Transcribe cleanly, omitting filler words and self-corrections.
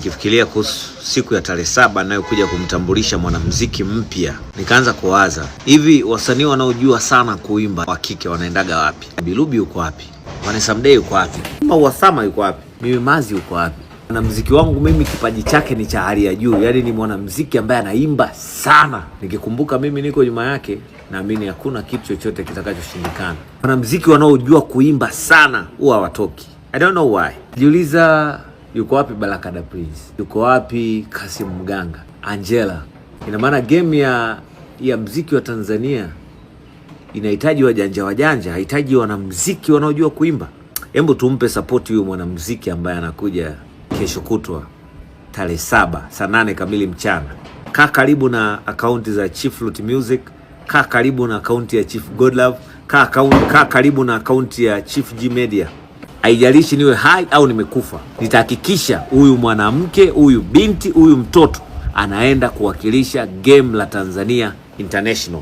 Nikifikiria kuhusu siku ya tarehe 7 nayokuja kumtambulisha mwanamuziki mpya, nikaanza kuwaza hivi, wasanii wanaojua sana kuimba wa kike wanaendaga wapi? Bilubi yuko wapi? Vanessa Mdee yuko wapi? Maua yuko wapi? Mimi Mazi yuko wapi? Mwanamuziki wangu mimi kipaji chake ni cha hali ya juu, yaani ni mwanamuziki ambaye anaimba sana. Nikikumbuka mimi niko nyuma yake, naamini hakuna kitu chochote kitakachoshindikana. Wanamuziki wanaojua kuimba sana huwa hawatoki. I don't know why. Jiuliza, yuko wapi Baraka da Prince? Yuko wapi Kasim Mganga, Angela? Ina maana game ya mziki wa Tanzania inahitaji wajanja wajanja, hahitaji wanamziki wanaojua kuimba. Hebu tumpe support huyu mwanamziki ambaye anakuja kesho kutwa tarehe 7 saa 8 kamili mchana. Kaa karibu na akaunti za Chief Root Music, kaa karibu na akaunti ya Chief Godlove, kaa karibu na akaunti ya Chief G Media. Haijalishi niwe hai au nimekufa, nitahakikisha huyu mwanamke, huyu binti, huyu mtoto anaenda kuwakilisha game la Tanzania International.